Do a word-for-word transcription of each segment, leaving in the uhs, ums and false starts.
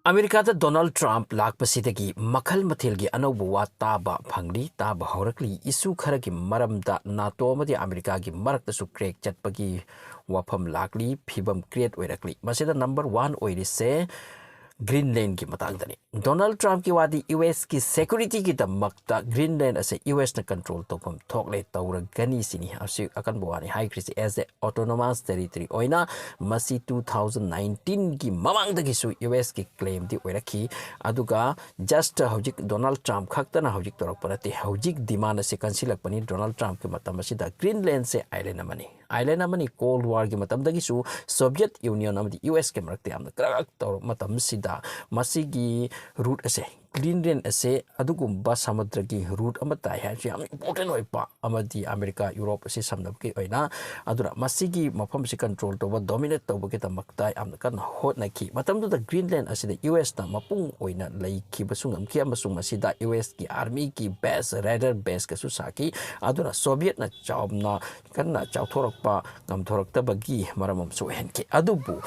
ꯑꯃꯦꯔꯤꯀꯥꯗ ꯗꯣꯅꯥꯜꯗ ꯇ꯭ꯔꯝꯞ ꯂꯥꯛꯄꯁꯤꯗꯒꯤ ꯃꯈꯜ ꯃꯊꯦꯜꯒꯤ ꯑꯅꯧꯕ ꯋꯥ ꯇꯥꯕ ꯐꯪꯂꯤ, ꯇꯥꯕ ꯍꯧꯔꯛꯂꯤ꯫ ꯏꯁꯨ ꯈꯔꯒꯤ ꯃꯔꯝꯗ ꯅꯥꯇꯣ ꯑꯃꯗꯤ ꯑꯃꯦꯔꯤꯀꯥꯒꯤ ꯃꯔꯛꯇꯁꯨ ꯀ꯭ꯔꯦꯛ ꯆꯠꯄꯒꯤ ꯋꯥꯐꯝ ꯂꯥꯛꯂꯤ, ꯐꯤꯕꯝ ꯀ꯭ꯔꯤꯌꯦꯠ ꯑꯣꯏꯔꯛꯂꯤ꯫ ꯃꯁꯤꯗ ꯅꯝꯕꯔ ꯋꯥꯟ ꯑꯣꯏꯔꯤꯁꯦ ꯒ꯭ꯔꯤꯟꯂꯦꯟꯒꯤ ꯃꯇꯥꯡꯗꯅꯤ꯫ ꯗꯣꯅꯥꯜꯗ ꯇ꯭ꯔꯝꯞꯀꯤ ꯋꯥꯗꯤ ꯌꯨ ꯑꯦꯁꯀꯤ ꯁꯦꯀ꯭ꯌꯨꯔꯤꯇꯤꯒꯤꯗꯃꯛꯇ ꯒ꯭ꯔꯤꯟꯂꯦꯟ ꯑꯁꯦ ꯌꯨ ꯑꯦꯁꯅ ꯀꯟꯇ꯭ꯔꯣꯜ ꯇꯧꯐꯝ ꯊꯣꯛꯂꯦ, ꯇꯧꯔꯒꯅꯤ ꯁꯤꯅꯤ꯫ ꯑꯁꯤ ꯑꯀꯟꯕ ꯋꯥꯅꯤ ꯍꯥꯏꯈ꯭ꯔꯤꯁꯤ꯫ ꯑꯦꯁ ꯑꯦ ꯑꯣꯇꯣꯅꯣꯃꯁ ꯇꯦꯔꯤꯇꯣꯔꯤ ꯑꯣꯏꯅ ꯃꯁꯤ ꯇꯨ ꯊꯥꯎꯖꯟ ꯅꯥꯏꯟꯇꯤꯟꯒꯤ ꯃꯃꯥꯡꯗꯒꯤꯁꯨ ꯌꯨ ꯑꯦꯁꯀꯤ ꯀ꯭ꯂꯦꯝꯗꯤ ꯑꯣꯏꯔꯛꯈꯤ꯫ ꯑꯗꯨꯒ ꯖꯁ ꯍꯧꯖꯤꯛ ꯗꯣꯅꯥꯜꯗ ꯇ꯭ꯔꯝꯞ ꯈꯛꯇꯅ ꯍꯧꯖꯤꯛ ꯇꯧꯔꯛꯄ ꯅꯠꯇꯦ꯫ ꯍꯧꯖꯤꯛ ꯗꯤꯃꯥꯟ ꯑꯁꯤ ꯀꯟꯁꯤꯜꯂꯛꯄꯅꯤ꯫ ꯗꯣꯅꯥꯜꯗ ꯇ꯭ꯔꯝꯞꯀꯤ ꯃꯇꯝ ꯑꯁꯤꯗ ꯒ꯭ꯔꯤꯟꯂꯦꯟꯁꯦ ꯑꯥꯏꯂꯦꯟ ꯑꯃꯅꯤ꯫ ꯑꯥꯏꯂꯦꯟ ꯑꯃꯅꯤ꯫ ꯀꯣꯜꯗ ꯋꯥꯔꯒꯤ ꯃꯇꯝꯗꯒꯤꯁꯨ ꯁꯣꯚꯤꯌꯦꯠ ꯌꯨꯅꯤꯌꯟ ꯑꯃꯗꯤ ꯌꯨ ꯑꯦꯁꯀꯤ ꯃꯔꯛꯇ ꯌꯥꯝꯅ ꯀ꯭ꯔꯛ ꯇꯧꯔꯕ ꯃꯇꯝꯁꯤꯗ ꯃꯁꯤꯒꯤ ꯔꯨꯠ ꯑꯁꯦ, ꯒ꯭ꯔꯤꯟꯂꯦꯟ ꯑꯁꯦ ꯑꯗꯨꯒꯨꯝꯕ ꯁꯃꯨꯗ꯭ꯔꯒꯤ ꯔꯨꯠ ꯑꯃ ꯇꯥꯏ ꯍꯥꯏꯕꯁꯤ ꯌꯥꯝꯅ ꯏꯝꯄꯣꯔꯇꯦꯟ ꯑꯣꯏꯕ, ꯑꯃꯗꯤ ꯑꯃꯦꯔꯤꯀꯥ ꯌꯨꯔꯣꯞ ꯑꯁꯤ ꯁꯝꯅꯕꯒꯤ ꯑꯣꯏꯅ꯫ ꯑꯗꯨꯅ ꯃꯁꯤꯒꯤ ꯃꯐꯝꯁꯤ ꯀꯟꯇ꯭ꯔꯣꯜ ꯇꯧꯕ, ꯗꯣꯃꯤꯅꯦꯠ ꯇꯧꯕꯒꯤꯗꯃꯛꯇ ꯌꯥꯝꯅ ꯀꯟꯅ ꯍꯣꯠꯅꯈꯤ꯫ ꯃꯇꯝꯗꯨꯗ ꯒ꯭ꯔꯤꯟꯂꯦꯟ ꯑꯁꯤꯗ ꯌꯨ ꯑꯦꯁꯅ ꯃꯄꯨꯡ ꯑꯣꯏꯅ ꯂꯩꯈꯤꯕꯁꯨ ꯉꯝꯈꯤ, ꯑꯃꯁꯨꯡ ꯃꯁꯤꯗ ꯌꯨ ꯑꯦꯁꯀꯤ ꯑꯥꯔꯃꯤꯒꯤ ꯕꯦꯁ, ꯔꯦꯗꯥꯔ ꯕꯦꯁꯀꯁꯨ ꯁꯥꯈꯤ꯫ ꯑꯗꯨꯅ ꯁꯣꯚꯤꯌꯦꯠꯅ ꯆꯥꯎꯅ ꯀꯟꯅ ꯆꯥꯎꯊꯣꯔꯛꯄ ꯉꯝꯊꯣꯔꯛꯇꯕꯒꯤ ꯃꯔꯝ ꯑꯃꯁꯨ ꯑꯣꯏꯍꯟꯈꯤ꯫ ꯑꯗꯨꯕꯨ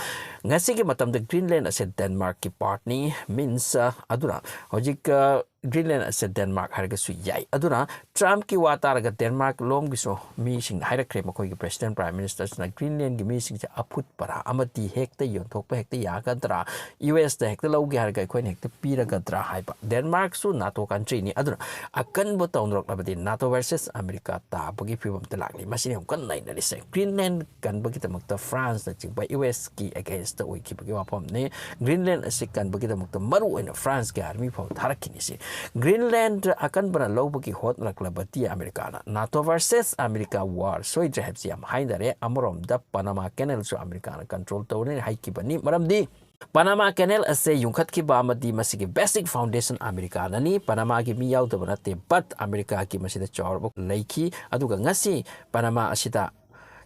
ꯉꯁꯤꯒꯤ ꯃꯇꯝꯗ ꯒ꯭ꯔꯤꯟꯂꯦꯟ ꯑꯁꯦ ꯗꯦꯟꯃꯥꯔꯛꯀꯤ ꯄꯥꯔꯠꯅꯤ, ꯃꯤꯟꯁ, ꯑ, ꯑꯗꯨꯅ ꯍꯧꯖꯤꯛ, ꯑ, ꯒ꯭ꯔꯤꯟꯂꯦꯟ ꯑꯁꯦ ꯗꯦꯟꯃꯥꯔꯛ ꯍꯥꯏꯔꯒꯁꯨ ꯌꯥꯏ꯫ ꯑꯗꯨꯅ ꯇ꯭ꯔꯝꯞꯀꯤ ꯋꯥ ꯇꯥꯔꯒ ꯗꯦꯟꯃꯥꯔꯛ ꯂꯣꯝꯒꯤꯁꯨ ꯃꯤꯁꯤꯡꯅ ꯍꯥꯏꯔꯛꯈ꯭ꯔꯦ, ꯃꯈꯣꯏꯒꯤ ꯄ꯭ꯔꯦꯁꯤꯗꯦꯟ, ꯄ꯭ꯔꯥꯏꯝ ꯃꯤꯅꯤꯁꯇꯔꯁꯤꯅ ꯒ꯭ꯔꯤꯟꯂꯦꯟꯒꯤ ꯃꯤꯁꯤꯡꯁꯦ ꯑꯐꯨꯠ ꯄꯔꯥ ꯑꯃꯗꯤ ꯍꯦꯛꯇ ꯌꯣꯟꯊꯣꯛꯄ ꯍꯦꯛꯇ ꯌꯥꯒꯗ꯭ꯔꯥ, ꯌꯨ ꯑꯦꯁꯇ ꯍꯦꯛꯇ ꯂꯧꯒꯦ ꯍꯥꯏꯔꯒ ꯑꯩꯈꯣꯏꯅ ꯍꯦꯛꯇ ꯄꯤꯔꯒꯗ꯭ꯔꯥ ꯍꯥꯏꯕ꯫ ꯗꯦꯟꯃꯥꯔꯛꯁꯨ ꯅꯥꯇꯣ ꯀꯟꯇ꯭ꯔꯤꯅꯤ꯫ ꯑꯗꯨꯅ ꯑꯀꯟꯕ ꯇꯧꯅꯔꯛꯂꯕꯗꯤ ꯅꯥꯇꯣ ꯚꯔꯁꯦꯁ ꯑꯃꯦꯔꯤꯀꯥ ꯇꯥꯕꯒꯤ ꯐꯤꯕꯝꯗ ꯂꯥꯛꯂꯤ꯫ ꯃꯁꯤꯅ ꯌꯥꯝ ꯀꯟꯅ ꯅꯩꯅꯔꯤꯁꯦ꯫ ꯒ꯭ꯔꯤꯟꯂꯦꯟ ꯀꯟꯕꯒꯤꯗꯃꯛꯇ ꯐ꯭ꯔꯥꯟꯁꯅꯆꯤꯡꯕ ꯌꯨ ꯑꯦꯁꯀꯤ ꯑꯦꯒꯦꯟꯁꯇ ꯑꯣꯏꯈꯤꯕꯒꯤ ꯋꯥꯐꯝꯅꯤ꯫ ꯒ꯭ꯔꯤꯟꯂꯦꯟ ꯑꯁꯤ ꯀꯟꯕꯒꯤꯗꯃꯛꯇ ꯃꯔꯨ ꯑꯣꯏꯅ ꯐ꯭ꯔꯥꯟꯁꯀꯤ ꯑꯥꯔꯃꯤ ꯐꯥꯎ ꯊꯥꯔꯛꯈꯤꯅꯤ ꯁꯤ꯫ ꯒ꯭ꯔꯤꯟꯂꯦꯟ ꯑꯀꯟꯕꯅ ꯂꯧꯕꯒꯤ ꯍꯣꯠꯅꯔꯛꯂꯕꯗꯤ ꯑꯃꯦꯔꯤꯀꯥꯅ ꯅꯥꯇꯣ ꯚꯔꯁꯦꯁ ꯑꯃꯦꯔꯤꯀꯥ ꯋꯥꯔ ꯁꯣꯏꯗ꯭ꯔꯦ ꯍꯥꯏꯕꯁꯤ ꯌꯥꯝ ꯍꯥꯏꯅꯔꯦ꯫ ꯑꯃꯔꯣꯝꯗ ꯄꯅꯃꯥ ꯀꯦꯅꯦꯜꯁꯨ ꯑꯃꯦꯔꯤꯀꯥꯅ ꯀꯟꯇ꯭ꯔꯣꯜ ꯇꯧꯔꯅꯤ ꯍꯥꯏꯈꯤꯕꯅꯤ꯫ ꯃꯔꯝꯗꯤ ꯄꯅꯃꯥ ꯀꯦꯅꯦꯜ ꯑꯁꯦ ꯌꯨꯡꯈꯠꯈꯤꯕ ꯑꯃꯗꯤ ꯃꯁꯤꯒꯤ ꯕꯦꯁꯤꯛ ꯐꯥꯎꯟꯗꯦꯁꯟ ꯑꯃꯦꯔꯤꯀꯥꯅꯅꯤ꯫ ꯄꯅꯃꯥꯒꯤ ꯃꯤ ꯌꯥꯎꯗꯕ ꯅꯠꯇꯦ, ꯕꯠ ꯑꯃꯦꯔꯤꯀꯥꯒꯤ ꯃꯁꯤꯗ ꯆꯥꯎꯔꯕ ꯂꯩꯈꯤ꯫ ꯑꯗꯨꯒ ꯉꯁꯤ ꯄꯅꯃꯥ ꯑꯁꯤꯗ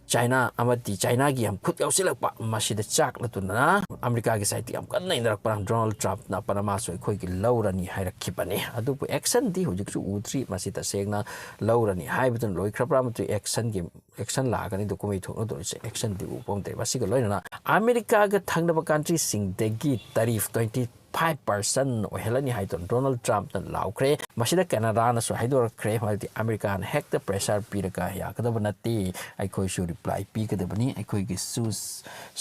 ꯆꯥꯏꯅꯥ ꯑꯃꯗꯤ ꯆꯥꯏꯅꯥꯒꯤ ꯌꯥꯝ ꯈꯨꯠ ꯌꯥꯎꯁꯤꯜꯂꯛꯄ ꯃꯁꯤꯗ ꯆꯥꯛꯂꯗꯨꯅ ꯑꯃꯦꯔꯤꯀꯥꯒꯤ ꯁꯥꯏꯠꯇ ꯌꯥꯝ ꯀꯟꯅ ꯅꯩꯅꯔꯛꯄꯅ ꯗꯣꯅꯥꯜꯗ ꯇ꯭ꯔꯝꯞꯅ ꯄꯅꯃꯥꯁꯨ ꯑꯩꯈꯣꯏꯒꯤ ꯂꯧꯔꯅꯤ ꯍꯥꯏꯔꯛꯈꯤꯕꯅꯤ꯫ ꯑꯗꯨꯕꯨ ꯑꯦꯛꯁꯟꯗꯤ ꯍꯧꯖꯤꯛꯁꯨ ꯎꯗ꯭ꯔꯤ꯫ ꯃꯁꯤ ꯇꯁꯦꯡꯅ ꯂꯧꯔꯅꯤ ꯍꯥꯏꯕꯗꯨꯅ ꯂꯣꯏꯈ꯭ꯔꯕ꯭ꯔꯥ? ꯃꯗꯨ ꯑꯦꯛꯁꯟꯒꯤ, ꯑꯦꯛꯁꯟ ꯂꯥꯛꯑꯒꯅꯤ, ꯗꯣꯀꯨꯃꯦꯟ ꯊꯣꯛꯅꯗꯧꯔꯤꯁꯦ꯫ ꯑꯦꯛꯁꯟꯗꯤ ꯎꯕ ꯐꯪꯗ꯭ꯔꯦ꯫ ꯃꯁꯤꯒ ꯂꯣꯏꯅꯅ ꯑꯃꯦꯔꯤꯀꯥꯒ ꯊꯪꯅꯕ ꯀꯟꯇ꯭ꯔꯤꯁꯤꯡꯗꯒꯤ ꯇꯔꯤꯐ ꯇ꯭ꯋꯦꯟꯇꯤ ꯐꯥꯏꯚ ꯄꯥꯔꯁꯦꯟ ꯑꯣꯏꯍꯜꯂꯅꯤ ꯍꯥꯏꯗꯨꯅ ꯗꯣꯅꯥꯜꯗ ꯇ꯭ꯔꯝꯞꯅ ꯂꯥꯎꯈ꯭ꯔꯦ꯫ ꯃꯁꯤꯗ ꯀꯦꯅꯥꯗꯥꯅꯁꯨ ꯍꯥꯏꯗꯣꯔꯛꯈ꯭ꯔꯦ, ꯃꯔꯝꯗꯤ ꯑꯃꯦꯔꯤꯀꯥꯅ ꯍꯦꯛꯇ ꯄ꯭ꯔꯦꯁꯔ ꯄꯤꯔꯒ ꯌꯥꯒꯗꯕ ꯅꯠꯇꯦ, ꯑꯩꯈꯣꯏꯁꯨ ꯔꯤꯄ꯭ꯂꯥꯏ ꯄꯤꯒꯗꯕꯅꯤ, ꯑꯩꯈꯣꯏꯒꯤꯁꯨ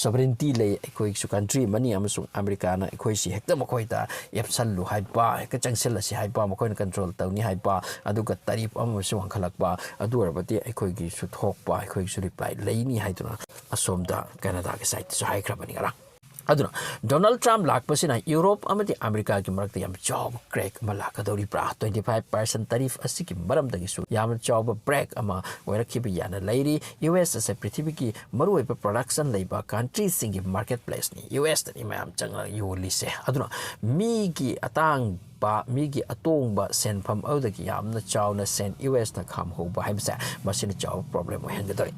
ꯁꯣꯕꯔꯤꯟꯇꯤ ꯂꯩ, ꯑꯩꯈꯣꯏꯒꯤꯁꯨ ꯀꯟꯇ꯭ꯔꯤ ꯑꯃꯅꯤ, ꯑꯃꯁꯨꯡ ꯑꯃꯦꯔꯤꯀꯥꯅ ꯑꯩꯈꯣꯏꯁꯤ ꯍꯦꯛꯇ ꯃꯈꯣꯏꯗ ꯑꯦꯞꯁꯜꯂꯨ ꯍꯥꯏꯕ, ꯍꯦꯛꯇ ꯆꯪꯁꯤꯜꯂꯁꯤ ꯍꯥꯏꯕ, ꯃꯈꯣꯏꯅ ꯀꯟꯇ꯭ꯔꯣꯜ ꯇꯧꯅꯤ ꯍꯥꯏꯕ, ꯑꯗꯨꯒ ꯇꯔꯤꯐ ꯑꯃꯁꯨ ꯋꯥꯡꯈꯠꯂꯛꯄ, ꯑꯗꯨ ꯑꯣꯏꯔꯕꯗꯤ ꯑꯩꯈꯣꯏꯒꯤꯁꯨ ꯊꯣꯛꯄ, ꯑꯩꯈꯣꯏꯒꯤꯁꯨ ꯔꯤꯄ꯭ꯂꯥꯏ ꯂꯩꯅꯤ ꯍꯥꯏꯗꯨꯅ ꯑꯁꯣꯝꯗ ꯀꯦꯅꯥꯗꯥꯒꯤ ꯁꯥꯏꯠꯇꯁꯨ ꯍꯥꯏꯈ꯭ꯔꯕꯅꯤ ꯉꯔꯥꯡ꯫ ꯑꯗꯨꯅ ꯗꯣꯅꯥꯜꯗ ꯇ꯭ꯔꯝꯞ ꯂꯥꯛꯄꯁꯤꯅ ꯌꯨꯔꯣꯞ ꯑꯃꯗꯤ ꯑꯃꯦꯔꯤꯀꯥꯒꯤ ꯃꯔꯛꯇ ꯌꯥꯝ ꯆꯥꯎꯕ ꯀ꯭ꯔꯦꯛ ꯑꯃ ꯂꯥꯛꯀꯗꯧꯔꯤꯕ꯭ꯔꯥ? ꯇ꯭ꯋꯦꯟꯇꯤ ꯐꯥꯏꯚ ꯄꯥꯔꯁꯦꯟ ꯇꯔꯤꯐ ꯑꯁꯤꯒꯤ ꯃꯔꯝꯗꯒꯤꯁꯨ ꯌꯥꯝꯅ ꯆꯥꯎꯕ ꯕ꯭ꯔꯦꯛ ꯑꯃ ꯑꯣꯏꯔꯛꯈꯤꯕ ꯌꯥꯅ ꯂꯩꯔꯤ꯫ ꯌꯨ ꯑꯦꯁ ꯑꯁꯦ ꯄ꯭ꯔꯤꯊꯤꯕꯤꯒꯤ ꯃꯔꯨꯑꯣꯏꯕ ꯄ꯭ꯔꯗꯛꯁꯟ ꯂꯩꯕ ꯀꯟꯇ꯭ꯔꯤꯁꯤꯡꯒꯤ ꯃꯥꯔꯀꯦꯠ ꯄ꯭ꯂꯦꯁꯅꯤ꯫ ꯌꯨ ꯑꯦꯁꯇꯅꯤ ꯃꯌꯥꯝ ꯆꯪꯂꯒ ꯌꯣꯜꯂꯤꯁꯦ꯫ ꯑꯗꯨꯅ ꯃꯤꯒꯤ ꯑꯇꯥꯡꯕ, ꯃꯤꯒꯤ ꯑꯇꯣꯡꯕ ꯁꯦꯟꯐꯝ ꯑꯗꯨꯗꯒꯤ ꯌꯥꯝꯅ ꯆꯥꯎꯅ ꯁꯦꯟ ꯌꯨ ꯑꯦꯁꯅ ꯈꯥꯝꯍꯧꯕ ꯍꯥꯏꯕꯁꯦ, ꯃꯁꯤꯅ ꯆꯥꯎꯕ ꯄ꯭ꯔꯣꯕ꯭ꯂꯦꯝ ꯑꯣꯏꯍꯟꯒꯗꯧꯔꯤ꯫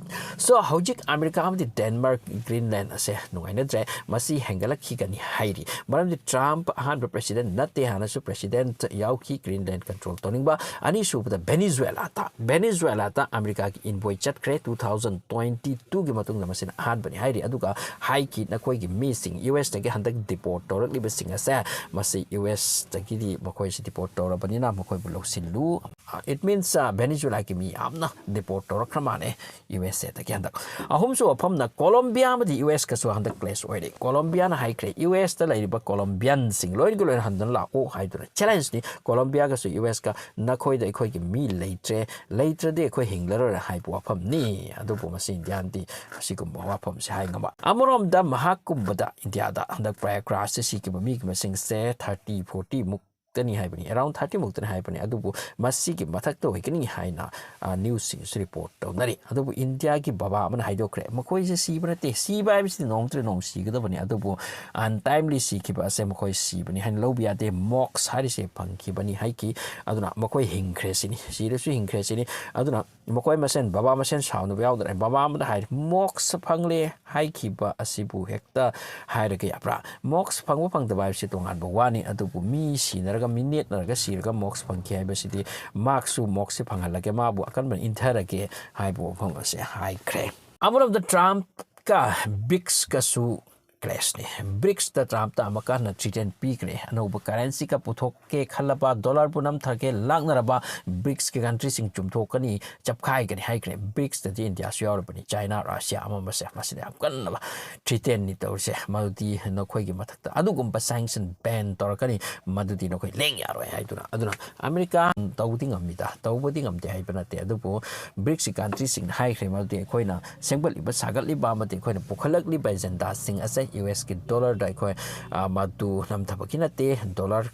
So, ꯍꯧꯖꯤꯛ ꯑꯃꯦꯔꯤꯀꯥ ꯑꯃꯗꯤ ꯗꯦꯟꯃꯥꯔꯛ, ꯒ꯭ꯔꯤꯟꯂꯦꯟ ꯑꯁꯦ ꯅꯨꯡꯉꯥꯏꯅꯗ꯭ꯔꯦ, ꯃꯁꯤ ꯍꯦꯟꯒꯠꯂꯛꯈꯤꯒꯅꯤ ꯍꯥꯏꯔꯤ꯫ ꯃꯔꯝꯗꯤ ꯇ꯭ꯔꯝꯞ ꯑꯍꯥꯟꯕ ꯄ꯭ꯔꯦꯁꯤꯗꯦꯟ ꯅꯠꯇꯦ, ꯍꯥꯟꯅꯁꯨ ꯄ꯭ꯔꯦꯁꯤꯗꯦꯟ ꯌꯥꯎꯈꯤ ꯒ꯭ꯔꯤꯟꯂꯦꯟ ꯀꯟꯇ꯭ꯔꯣꯜ ꯇꯧꯅꯤꯡꯕ꯫ ꯑꯅꯤꯁꯨꯕꯗ ꯚꯦꯅꯤꯖꯨꯋꯦꯂꯥꯗ, ꯚꯦꯅꯤꯖꯨꯋꯦꯂꯥꯗ ꯑꯃꯦꯔꯤꯀꯥꯒꯤ ꯏꯟꯚꯣꯏ ꯆꯠꯈ꯭ꯔꯦ꯫ ꯇꯨ ꯊꯥꯎꯖꯟ ꯇ꯭ꯋꯦꯟꯇꯤ ꯇꯨꯒꯤ ꯃꯇꯨꯡꯗ ꯃꯁꯤꯅ ꯑꯍꯥꯟꯕꯅꯤ ꯍꯥꯏꯔꯤ꯫ ꯑꯗꯨꯒ ꯍꯥꯏꯈꯤ, ꯅꯈꯣꯏꯒꯤ ꯃꯤꯁꯤꯡ ꯌꯨ ꯑꯦꯁꯇꯒꯤ ꯍꯟꯗꯛ ꯗꯤꯄꯣꯔꯠ ꯇꯧꯔꯛꯂꯤꯕꯁꯤꯡ ꯑꯁꯦ, ꯃꯁꯤ ꯌꯨ ꯑꯦꯁꯇꯒꯤꯗꯤ ꯃꯈꯣꯏꯁꯤ ꯗꯤꯄꯣꯔꯠ ꯇꯧꯔꯕꯅꯤꯅ ꯃꯈꯣꯏꯕꯨ ꯂꯧꯁꯤꯜꯂꯨ꯫ It means, ꯚꯦꯅꯤꯖꯨꯋꯦꯂꯥꯒꯤ ꯃꯤ ꯌꯥꯝꯅ ꯗꯤꯄꯣꯔꯠ ꯇꯧꯔꯛꯈ꯭ꯔ ꯃꯥꯜꯂꯦ ꯌꯨ ꯑꯦꯁ ꯑꯦꯗꯒꯤ ꯍꯟꯗꯛ꯫ ꯑꯍꯨꯝꯁꯨꯕ ꯋꯥꯐꯝꯅ ꯀꯣꯂꯣꯝꯕꯤꯌꯥ ꯑꯃꯗꯤ ꯌꯨ ꯑꯦꯁꯀꯁꯨ ꯍꯟꯗꯛ ꯀ꯭ꯂꯦꯁ ꯑꯣꯏꯔꯦ꯫ ꯀꯣꯂꯣꯝꯕꯤꯌꯥꯅ ꯍꯥꯏꯈ꯭ꯔꯦ, ꯌꯨ ꯑꯦꯁꯇ ꯂꯩꯔꯤꯕ ꯀꯣꯂꯣꯝꯕꯤꯌꯟꯁꯤꯡ ꯂꯣꯏꯅꯒ ꯂꯣꯏꯅ ꯍꯟꯗꯨꯅ ꯂꯥꯛꯑꯣ ꯍꯥꯏꯗꯨꯅ ꯆꯦꯂꯦꯟꯖꯅꯤ꯫ ꯀꯣꯂꯣꯝꯕꯤꯌꯥꯒꯁꯨ ꯌꯨ ꯑꯦꯁꯀ ꯅꯈꯣꯏꯗ ꯑꯩꯈꯣꯏꯒꯤ ꯃꯤ ꯂꯩꯇ꯭ꯔꯦ, ꯂꯩꯇ꯭ꯔꯗꯤ ꯑꯩꯈꯣꯏ ꯍꯤꯡꯂꯔꯣꯏ ꯍꯥꯏꯕ ꯋꯥꯐꯝꯅꯤ꯫ ꯑꯗꯨꯕꯨ ꯃꯁꯤ ꯏꯟꯗꯤꯌꯥꯅꯗꯤ ꯑꯁꯤꯒꯨꯝꯕ ꯋꯥꯐꯝꯁꯦ ꯍꯥꯏ ꯉꯝꯕ꯫ ꯑꯃꯔꯣꯝꯗ ꯃꯍꯥꯛꯀꯨꯝꯕꯗ ꯏꯟꯗꯤꯌꯥꯗ ꯍꯟꯗꯛ ꯄ꯭ꯔꯌꯥꯒ꯭ꯔꯥꯖꯇ ꯁꯤꯈꯤꯕ ꯃꯤꯒꯤ ꯃꯁꯤꯡꯁꯦ ꯊꯥꯔꯇꯤ, ꯐꯣꯔꯇꯤ ꯃꯨꯛ ꯇꯅꯤ ꯍꯥꯏꯕꯅꯤ, ꯑꯦꯔꯥꯎꯟ ꯊꯥꯔꯇꯤ ꯃꯨꯛꯇꯅꯤ ꯍꯥꯏꯕꯅꯤ꯫ ꯑꯗꯨꯕꯨ ꯃꯁꯤꯒꯤ ꯃꯊꯛꯇ ꯑꯣꯏꯒꯅꯤ ꯍꯥꯏꯅ, ꯑ, ꯅ꯭ꯌꯨꯁꯁꯤꯡꯁꯨ ꯔꯤꯄꯣꯔꯠ ꯇꯧꯅꯔꯤ꯫ ꯑꯗꯨꯕꯨ ꯏꯟꯗꯤꯌꯥꯒꯤ ꯕꯕꯥ ꯑꯃꯅ ꯍꯥꯏꯗꯣꯛꯈ꯭ꯔꯦ, ꯃꯈꯣꯏꯁꯦ ꯁꯤꯕ ꯅꯠꯇꯦ, ꯁꯤꯕ ꯍꯥꯏꯕꯁꯤꯗꯤ ꯅꯣꯡꯃꯇ ꯅꯣꯡ ꯁꯤꯒꯗꯕꯅꯤ, ꯑꯗꯨꯕꯨ ꯑꯟꯇꯥꯏꯝꯂꯤ ꯁꯤꯈꯤꯕ ꯑꯁꯦ ꯃꯈꯣꯏ ꯁꯤꯕꯅꯤ ꯍꯥꯏꯅ ꯂꯧꯕ ꯌꯥꯗꯦ, ꯃꯣꯛꯁ ꯍꯥꯏꯔꯤꯁꯦ ꯐꯪꯈꯤꯕꯅꯤ ꯍꯥꯏꯈꯤ꯫ ꯑꯗꯨꯅ ꯃꯈꯣꯏ ꯍꯤꯡꯈ꯭ꯔꯦ ꯁꯤꯅꯤ, ꯁꯤꯔꯁꯨ ꯍꯤꯡꯈ꯭ꯔꯦ ꯁꯤꯅꯤ꯫ ꯑꯗꯨꯅ ꯃꯈꯣꯏ ꯃꯁꯦꯟ ꯕꯕꯥ ꯃꯁꯦꯟ ꯁꯥꯎꯅꯕ ꯌꯥꯎꯗ꯭ꯔꯦ꯫ ꯕꯕꯥ ꯑꯃꯗ ꯍꯥꯏꯔꯤ, "ꯃꯣꯛꯁ ꯐꯪꯂꯦ" ꯍꯥꯏꯈꯤꯕ ꯑꯁꯤꯕꯨ ꯍꯦꯛꯇ ꯍꯥꯏꯔꯒ ꯌꯥꯕ꯭ꯔꯥ? ꯃꯣꯛꯁ ꯐꯪꯕ ꯐꯪꯗꯕ ꯍꯥꯏꯕꯁꯤ ꯇꯣꯉꯥꯟꯕ ꯋꯥꯅꯤ, ꯑꯗꯨꯕꯨ ꯃꯤ ꯁꯤꯅꯔꯒ, ꯃꯤ ꯅꯦꯠꯅꯔꯒ ꯁꯤꯔꯒ ꯃꯣꯛꯁ ꯐꯪꯈꯤ ꯍꯥꯏꯕꯁꯤꯗꯤ ꯃꯍꯥꯛꯁꯨ ꯃꯣꯛꯁꯁꯤ ꯐꯪꯍꯜꯂꯒꯦ, ꯃꯥꯕꯨ ꯑꯀꯟꯕꯅ ꯏꯟꯊꯔꯒꯦ ꯍꯥꯏꯕ ꯋꯥꯐꯝ ꯑꯁꯤ ꯍꯥꯏꯈ꯭ꯔꯦ꯫ ꯑꯃꯔꯣꯝꯗ ꯇ꯭ꯔꯝꯞꯀ ꯕꯤꯛꯁꯀꯁꯨ clash ꯅꯤ꯫ ꯕ꯭ꯔꯤꯛꯁꯇ ꯇ꯭ꯔꯝꯞꯇ ꯑꯃꯨꯛꯀ ꯍꯟꯅ threaten ꯄꯤꯈ꯭ꯔꯦ꯫ ꯑꯅꯧꯕ currency ꯀ ꯄꯨꯊꯣꯛꯀꯦ ꯈꯜꯂꯕ, dollar ꯄꯨ ꯅꯝꯊꯒꯦ ꯂꯥꯛꯅꯔꯕ ꯕ꯭ꯔꯤꯛꯁꯀꯤ country ꯁꯤꯡ ꯆꯨꯝꯊꯣꯛꯀꯅꯤ, ꯆꯞꯈꯥꯏꯒꯅꯤ ꯍꯥꯏꯈ꯭ꯔꯦ꯫ ꯕ꯭ꯔꯤꯛꯁꯇꯗꯤ ꯏꯟꯗꯤꯌꯥꯁꯨ ꯌꯥꯎꯔꯕꯅꯤ, ꯆꯥꯏꯅꯥ, ꯔꯁꯤꯌꯥ, ꯑꯃ ꯑꯃꯁꯦ꯫ ꯃꯁꯤꯗ ꯌꯥꯝ ꯀꯟꯅꯕ threaten ꯅꯤ ꯇꯧꯔꯤꯁꯦ꯫ ꯃꯗꯨꯗꯤ ꯅꯈꯣꯏꯒꯤ ꯃꯊꯛꯇ ꯑꯗꯨꯒꯨꯝꯕ sanction ban ꯇꯧꯔꯛꯀꯅꯤ, ꯃꯗꯨꯗꯤ ꯅꯈꯣꯏ ꯂꯦꯡ ꯌꯥꯔꯣꯏ ꯍꯥꯏꯗꯨꯅ꯫ ꯑꯗꯨꯅ ꯑꯃꯦꯔꯤꯀꯥ ꯇꯧꯕꯗꯤ ꯉꯝꯃꯤꯗ, ꯇꯧꯕꯗꯤ ꯉꯝꯗꯦ ꯍꯥꯏꯕ ꯅꯠꯇꯦ, ꯑꯗꯨꯕꯨ ꯕ꯭ꯔꯤꯛꯁꯀꯤ country ꯁꯤꯡꯅ ꯍꯥꯏꯈ꯭ꯔꯦ, ꯃꯗꯨꯗꯤ ꯑꯩꯈꯣꯏꯅ ꯁꯦꯝꯒꯠꯂꯤꯕ, ꯁꯥꯒꯠꯂꯤꯕ ꯑꯃꯗꯤ ꯑꯩꯈꯣꯏꯅ ꯄꯨꯈꯠꯂꯛꯂꯤꯕ agendaꯁꯤꯡ ꯑꯁꯦ ꯌꯨ ꯑꯦꯁꯀꯤ dollarꯗ ꯑꯩꯈꯣꯏ, ꯑ, ꯃꯗꯨ ꯅꯝꯊꯕꯒꯤ ꯅꯠꯇꯦ, dollar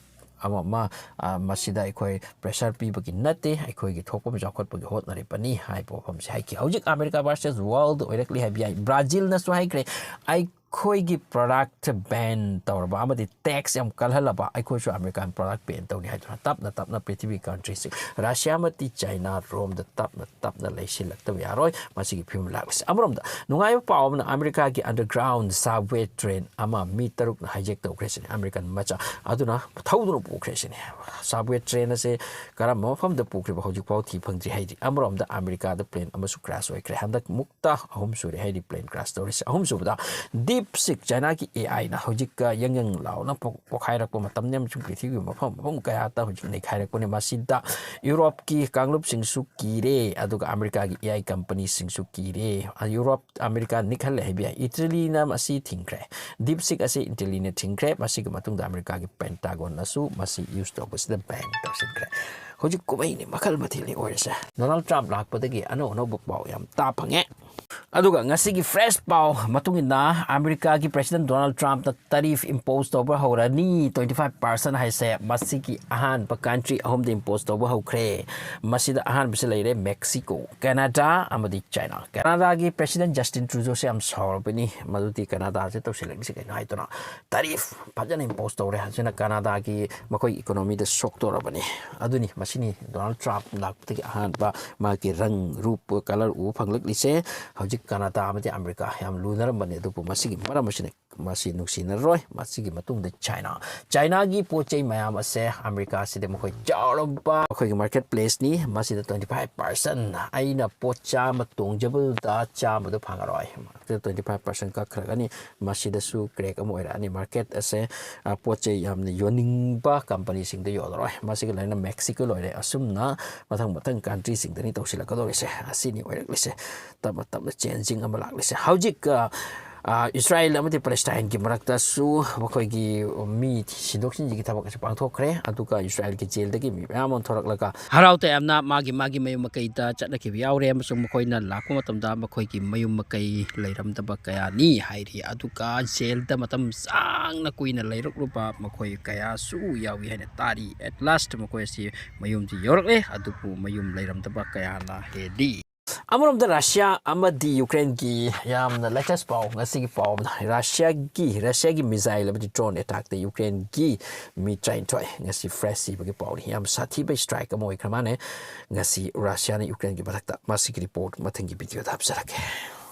ꯑꯃ ꯑꯃ, ꯑ, ꯃꯁꯤꯗ ꯑꯩꯈꯣꯏ pressure ꯄꯤꯕꯒꯤ ꯅꯠꯇꯦ, ꯑꯩꯈꯣꯏꯒꯤ ꯊꯣꯛꯐꯝ ꯆꯥꯎꯈꯠꯄꯒꯤ ꯍꯣꯠꯅꯔꯤꯕꯅꯤ ꯍꯥꯏꯕ ꯋꯥꯐꯝꯁꯦ ꯍꯥꯏꯈꯤ꯫ ꯍꯧꯖꯤꯛ America versus world ꯑꯣꯏꯔꯛꯂꯤ ꯍꯥꯏꯕ ꯌꯥꯏ꯫ ꯕ꯭ꯔꯥꯖꯤꯜꯅꯁꯨ ꯍꯥꯏꯈ꯭ꯔꯦ, ꯑꯩꯈꯣꯏꯒꯤ product ban ꯇꯧꯔꯕ ꯑꯃꯗꯤ tax ꯌꯥꯝ ꯀꯜꯍꯜꯂꯕ, ꯑꯩꯈꯣꯏꯁꯨ American product ban ꯇꯧꯅꯤ ꯍꯥꯏꯗꯨꯅ ꯇꯞꯅ ꯇꯞꯅ ꯄ꯭ꯔꯤꯊꯤꯕꯤ countryꯁꯤꯡ, ꯔꯁꯤꯌꯥ ꯑꯃꯗꯤ ꯆꯥꯏꯅꯥ, ꯔꯣꯝꯗ ꯇꯞꯅ ꯇꯞꯅ ꯂꯩꯁꯤꯜꯂꯛꯇꯕ ꯌꯥꯔꯣꯏ꯫ ꯃꯁꯤꯒꯤ ꯐꯤꯕꯝ ꯂꯥꯛꯄꯁꯦ꯫ ꯑꯃꯔꯣꯝꯗ ꯅꯨꯡꯉꯥꯏꯕ ꯄꯥꯎ ꯑꯃꯅ, Americaꯒꯤ underground subway train ꯑꯃ ꯃꯤ ꯇꯔꯨꯛꯅ hijack ꯇꯧꯈ꯭ꯔꯦ ꯁꯤꯅꯤ, American ꯃꯆꯥ ꯑꯗꯨꯅ ꯊꯧꯗꯨꯅ ꯄꯨꯈ꯭ꯔꯦ ꯁꯤꯅꯤ꯫ Subway train ꯑꯁꯦ ꯀꯔꯝꯕ ꯃꯐꯝꯗ ꯄꯨꯈ꯭ꯔꯤꯕ ꯍꯧꯖꯤꯛꯐꯥꯎ ꯊꯤ ꯐꯪꯗ꯭ꯔꯤ ꯍꯥꯏꯔꯤ꯫ ꯑꯃꯔꯣꯝꯗ Americaꯗ plane ꯑꯃꯁꯨ crash ꯑꯣꯏꯈ꯭ꯔꯦ꯫ ꯍꯟꯗꯛ ꯃꯨꯛꯇ ꯑꯍꯨꯝ ꯁꯨꯔꯦ ꯍꯥꯏꯔꯤ plane crash ꯇꯧꯔꯤꯁꯦ꯫ ꯑꯍꯨꯝꯁꯨꯕꯗ, DeepSeek, Chinaꯒꯤ AI ꯅ ꯍꯧꯖꯤꯛꯀ ꯌꯪ ꯌꯪ ꯂꯥꯎꯅ ꯄꯣ-, ꯄꯣꯈꯥꯏꯔꯛꯄ ꯃꯇꯝꯅꯤ ꯑꯃꯁꯨꯡ ꯄ꯭ꯔꯤꯊꯤꯕꯤꯒꯤ ꯃꯐꯝ ꯃꯐꯝ ꯀꯌꯥꯗ ꯍꯧꯖꯤꯛ ꯅꯩꯈꯥꯏꯔꯛꯄꯅꯤ꯫ ꯃꯁꯤꯗ ꯌꯨꯔꯣꯞꯀꯤ ꯀꯥꯡꯂꯨꯞꯁꯤꯡꯁꯨ ꯀꯤꯔꯦ, ꯑꯗꯨꯒ Americaꯒꯤ AI companyꯁꯤꯡꯁꯨ ꯀꯤꯔꯦ꯫ ꯌꯨꯔꯣꯞ, America ꯅꯤꯛꯍꯜꯂꯦ ꯍꯥꯏꯕ ꯌꯥꯏ꯫ Italyꯅ ꯃꯁꯤ ꯊꯤꯡꯈ꯭ꯔꯦ꯫ DeepSeek ꯑꯁꯤ Italyꯅ ꯊꯤꯡꯈ꯭ꯔꯦ꯫ ꯃꯁꯤꯒꯤ ꯃꯇꯨꯡꯗ Americaꯒꯤ Pentagonꯅꯁꯨ ꯃꯁꯤ use ꯇꯧꯕꯁꯤꯗ ban ꯇꯧꯁꯤꯟꯈ꯭ꯔꯦ꯫ ꯍꯧꯖꯤꯛ ꯀꯨꯝꯍꯩꯅꯤ ꯃꯈꯜ ꯃꯊꯦꯜꯅꯤ ꯑꯣꯏꯔꯤꯁꯦ꯫ Donald Trump ꯂꯥꯛꯄꯗꯒꯤ ꯑꯅꯧ ꯑꯅꯧꯕ ꯄꯥꯎ ꯌꯥꯝ ꯇꯥ ꯐꯪꯉꯦ꯫ ꯑꯗꯨꯒ ꯉꯁꯤꯒꯤ fresh ꯄꯥꯎ ꯃꯇꯨꯡ ꯏꯟꯅ, Americaꯒꯤ President Donald Trumpꯅ tariff impose ꯇꯧꯕ ꯍꯧꯔꯅꯤ, twenty five percent ꯍꯥꯏꯁꯦ꯫ ꯃꯁꯤꯒꯤ ꯑꯍꯥꯟꯕ country ꯑꯍꯨꯝꯗ impose ꯇꯧꯕ ꯍꯧꯈ꯭ꯔꯦ꯫ ꯃꯁꯤꯗ ꯑꯍꯥꯟꯕꯁꯤ ꯂꯩꯔꯦ Mexico, Canada ꯑꯃꯗꯤ China꯫ Canadaꯒꯤ President Justin Trudeauꯁꯦ ꯌꯥꯝ ꯁꯥꯎꯔꯕꯅꯤ, ꯃꯗꯨꯗꯤ Canadaꯁꯦ ꯇꯧꯁꯤꯜꯂꯛꯂꯤꯁꯦ ꯀꯩꯅꯣ ꯍꯥꯏꯗꯨꯅ꯫ Tariff ꯐꯖꯅ impose ꯇꯧꯔꯦ꯫ ꯑꯁꯤꯅ Canadaꯒꯤ ꯃꯈꯣꯏ economyꯗ ꯁꯣꯛꯇꯧꯔꯕꯅꯤ꯫ ꯑꯗꯨꯅꯤ, ꯃꯁꯤꯅꯤ Donald Trump ꯂꯥꯛꯄꯗꯒꯤ ꯑꯍꯥꯟꯕ ꯃꯥꯒꯤ ꯔꯪ ꯔꯨꯞ, colour ꯎꯕ ꯐꯪꯂꯛꯂꯤꯁꯦ꯫ ꯍꯧꯖꯤꯛ Canada ꯑꯃꯗꯤ America ꯌꯥꯝ ꯂꯨꯅꯔꯝꯕꯅꯤ, ꯑꯗꯨꯕꯨ ꯃꯁꯤꯒꯤ ꯃꯔꯝ ꯑꯁꯤꯅ ꯃꯁꯤ ꯅꯨꯡꯁꯤꯅꯔꯣꯏ꯫ ꯃꯁꯤꯒꯤ ꯃꯇꯨꯡꯗ ꯆꯥꯏꯅꯥ꯫ ꯆꯥꯏꯅꯥꯒꯤ ꯄꯣꯠ ꯆꯩ ꯃꯌꯥꯝ ꯑꯁꯦ ꯑꯃꯦꯔꯤꯀꯥꯁꯤꯗ ꯃꯈꯣꯏ ꯆꯥꯎꯔꯕ ꯑꯩꯈꯣꯏꯒꯤ marketplace ꯅꯤ꯫ ꯃꯁꯤꯗ twenty five percent ꯑꯩꯅ ꯄꯣꯠ ꯆꯥꯝꯃ ꯇꯣꯡꯖꯕꯗꯨꯗ ꯆꯥꯝꯃꯗꯣ ꯐꯪꯉꯔꯣꯏ꯫ Twenty five percent ꯀꯛꯈ꯭ꯔꯒꯅꯤ꯫ ꯃꯁꯤꯗꯁꯨ crack ꯑꯃ ꯑꯣꯏꯔꯛꯑꯅꯤ꯫ Market ꯑꯁꯦ, ꯑ, ꯄꯣꯠ ꯆꯩ ꯌꯥꯝꯅ ꯌꯣꯟꯅꯤꯡꯕ ꯀꯝꯄꯅꯤꯁꯤꯡꯗ ꯌꯣꯜꯂꯔꯣꯏ꯫ ꯃꯁꯤꯒ ꯂꯣꯏꯅꯅ ꯃꯦꯛꯁꯤꯀꯣ ꯂꯣꯏꯔꯦ꯫ ꯑꯁꯨꯝꯅ ꯃꯊꯪ ꯃꯊꯪ country ꯁꯤꯡꯗꯅꯤ ꯇꯧꯁꯤꯜꯂꯛꯀꯗꯧꯔꯤꯁꯦ꯫ ꯑꯁꯤꯅꯤ ꯑꯣꯏꯔꯛꯂꯤꯁꯦ꯫ ꯇꯞꯅ ꯇꯞꯅ changing ꯑꯃ ꯂꯥꯛꯂꯤꯁꯦ꯫ ꯍꯧꯖꯤꯛ, ꯑ, ꯑ, ꯏꯁꯔꯥꯏꯜ ꯑꯃꯗꯤ ꯄꯦꯂꯦꯁꯇꯥꯏꯟꯒꯤ ꯃꯔꯛꯇꯁꯨ ꯃꯈꯣꯏꯒꯤ ꯃꯤ ꯁꯤꯟꯗꯣꯛ ꯁꯤꯟꯖꯤꯟꯒꯤ ꯊꯕꯛ ꯑꯁꯤ ꯄꯥꯡꯊꯣꯛꯈ꯭ꯔꯦ꯫ ꯑꯗꯨꯒ ꯏꯁꯔꯥꯏꯜꯒꯤ ꯖꯦꯜꯗꯒꯤ ꯃꯤ ꯃꯌꯥꯝ ꯑꯃ ꯊꯣꯔꯛꯂꯒ ꯍꯔꯥꯎ ꯇꯌꯥꯝꯅ ꯃꯥꯒꯤ ꯃꯥꯒꯤ ꯃꯌꯨꯝ ꯃꯀꯩꯗ ꯆꯠꯅꯈꯤꯕ ꯌꯥꯎꯔꯦ, ꯑꯃꯁꯨꯡ ꯃꯈꯣꯏꯅ ꯂꯥꯛꯄ ꯃꯇꯝꯗ ꯃꯈꯣꯏꯒꯤ ꯃꯌꯨꯝ ꯃꯀꯩ ꯂꯩꯔꯝꯗꯕ ꯀꯌꯥꯅꯤ ꯍꯥꯏꯔꯤ꯫ ꯑꯗꯨꯒ ꯖꯦꯜꯗ ꯃꯇꯝ ꯁꯥꯡꯅ ꯀꯨꯏꯅ ꯂꯩꯔꯛꯂꯨꯕ ꯃꯈꯣꯏ ꯀꯌꯥꯁꯨ ꯌꯥꯎꯏ ꯍꯥꯏꯅ ꯇꯥꯔꯤ꯫ At last ꯃꯈꯣꯏ ꯑꯁꯤ ꯃꯌꯨꯝꯗꯤ ꯌꯧꯔꯛꯂꯦ, ꯑꯗꯨꯕꯨ ꯃꯌꯨꯝ ꯂꯩꯔꯝꯗꯕ ꯀꯌꯥꯅ ꯍꯦꯜꯂꯤ꯫ ꯑꯃꯔꯣꯝꯗ ꯔꯁꯤꯌꯥ ꯑꯃꯗꯤ ꯌꯨꯀ꯭ꯔꯦꯟꯒꯤ ꯌꯥꯝꯅ latest ꯄꯥꯎ, ꯉꯁꯤꯒꯤ ꯄꯥꯎ ꯑꯃꯅ ꯔꯁꯤꯌꯥꯒꯤ, ꯔꯁꯤꯌꯥꯒꯤ missile ꯑꯃꯗꯤ drone attackꯇ ꯌꯨꯀ꯭ꯔꯦꯟꯒꯤ ꯃꯤ ꯇꯔꯥꯅꯤꯊꯣꯏ ꯉꯁꯤ fresh ꯁꯤꯕꯒꯤ ꯄꯥꯎꯅꯤ꯫ ꯌꯥꯝ ꯁꯥꯊꯤꯕ strike ꯑꯃ ꯑꯣꯏꯈ꯭ꯔ ꯃꯥꯜꯂꯦ ꯉꯁꯤ ꯔꯁꯤꯌꯥꯅ ꯌꯨꯀ꯭ꯔꯦꯟꯒꯤ ꯃꯊꯛꯇ꯫ ꯃꯁꯤꯒꯤ report ꯃꯊꯪꯒꯤ videoꯗ ꯍꯥꯞꯆꯔꯛꯀꯦ꯫